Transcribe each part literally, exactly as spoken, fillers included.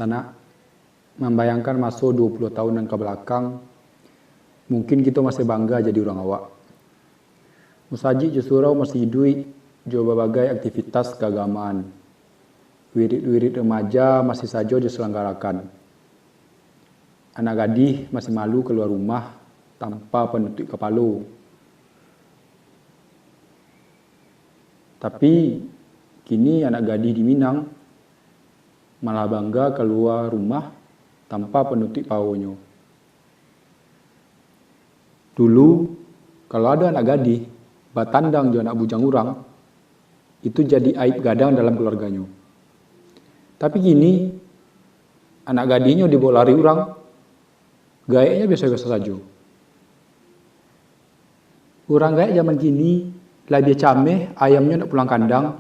Sanak, mambayangkan maso duo puluah tahun nan ka balakang, mungkin kito masih bangga jadi urang awak. Musajik jo surau masih iduik jo babagai aktivitas kaagamaan. Wirid-wirid remaja masih sajo disalanggarakan. Anak gadih masih malu kalua rumah tanpa panutuik kapalo. Tapi, kini anak gadih di Minang malah bangga kalua rumah tanpa panutuik pahonyo. Dulu, kalau ado anak gadih batandang jo anak bujang urang, itu jadi aib gadang dalam kaluarganyo. Tapi kini, anak gadihnyo dibaok lari urang, gaeknyo biaso-biaso sajo. Urang gaek jaman kini labiah cameh ayamnyo ndak pulang kandang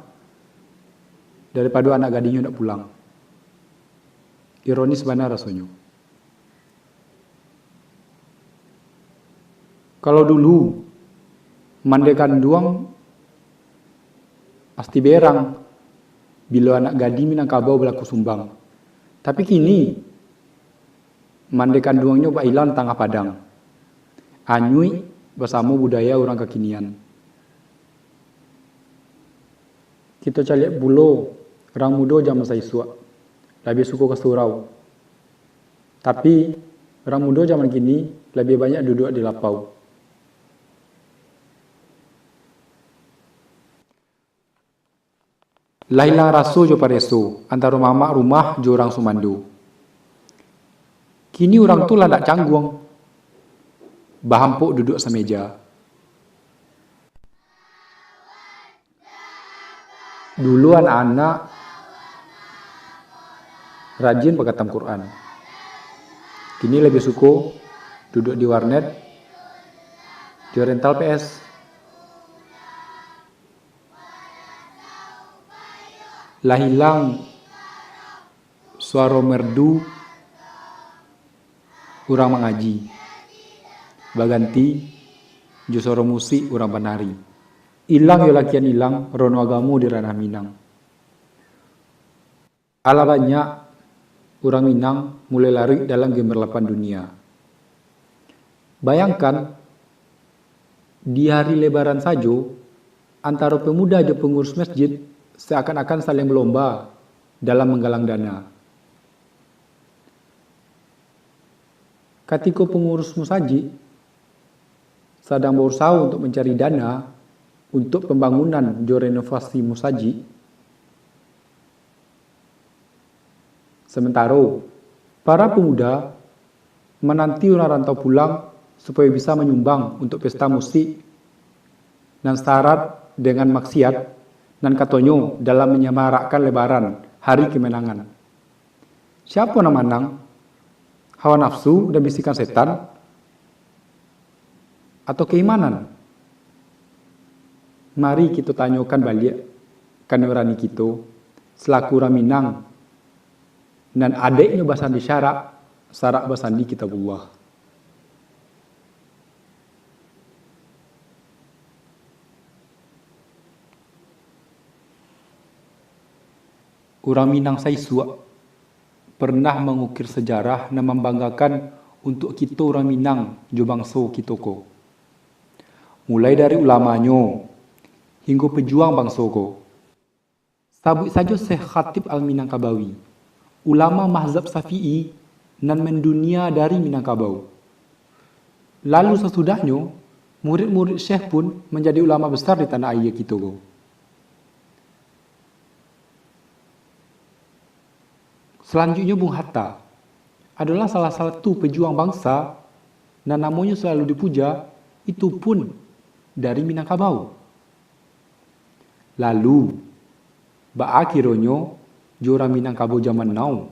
daripado anak gadihnyo ndak pulang. Ironis bana rasonyo. Kalau dulu, mandeh kanduang pasti berang, bilo anak gadih Minangkabau balaku sumbang. Tapi kini, mandeh kanduangnyo bak ilang tangah padang. Anyuik basamo budaya urang kakinian. Kito caliak pulo, urang mudo jaman saisuak, labiah suko ka surau. Tapi, urang mudo jaman kini labiah banyak duduak di lapau. Lah ilang raso jo pareso antaro mamak rumah jo urang sumando. Kini urang tu lah ndak cangguang bahampok duduak sameja. Dulu anak-anak rajin bakatam Quran. Kini labiah suko duduak di warnet, jo rental P S. Lah ilang suaro merdu urang mangaji, baganti jo suaro musik urang banari. Ilang yo lakian ilang rono agamo di ranah Minang. Alah banyak urang Minang mulai laruik dalam gemerlapan dunia. Bayangkan, di hari Lebaran sajo, antaro pemuda jo pengurus masjid seakan-akan saling berlomba dalam menggalang dana. Katiko pengurus musajik sadang barusaho untuk mancari dana untuk pambangunan jo renovasi musajik, sementaro para pemuda mananti urang rantau pulang supayo bisa manyumbang untuk pesta musik nan sarat dengan maksiat nan katonyo dalam manyamarakkan Lebaran, hari kemenangan. Siapo nan manang? Hawa nafsu dan bisikan setan? Atau keimanan? Mari kito tanyokan baliak ka nurani kito, salaku urang Minang, nan adeknyo basandi syarak, sarak basandi Kitabullah. Urang Minang saisuak pernah mangukir sajarah nan mambanggakan untuak kito urang Minang jo bangso kito ko. Mulai dari ulamanyo, hinggo pejuang bangso ko. Sabuik sajo Syekh Khatib Al-Minangkabawi, ulama mazhab Syafi'i nan mandunia dari Minangkabau. Lalu sasudahnyo, murid-murid Syekh pun manjadi ulama besar di tanah aia kito ko. Salanjuiknyo, Bung Hatta adolah salah satu pejuang bangsa nan namonyo salalu dipuja, itu pun dari Minangkabau. Lalu, baa kironyo jo urang Minangkabau jaman now?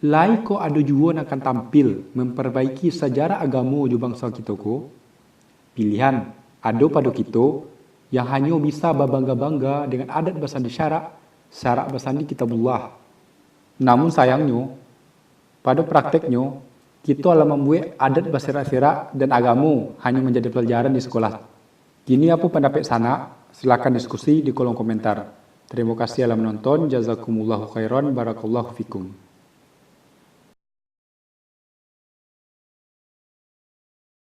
Lai kok ado juo nan kan tampil mampabaiki sajarah agamo jo bangso kito ko? Pilihan ado pado kito yang hanyo bisa babangga-bangga dengan adat basandi syarak, syarak basandi Kitabullah. Namun sayangnyo, pado prakteknyo, kito alah mambuek adat baserak-serak dan agamo hanyo manjadi palajaran di sikolah. Kini apo pandapek sanak? Silakan diskusi di kolom komentar. Terima kasih lah menonton. Jazakumullahu khairan. Barakallahu fikum.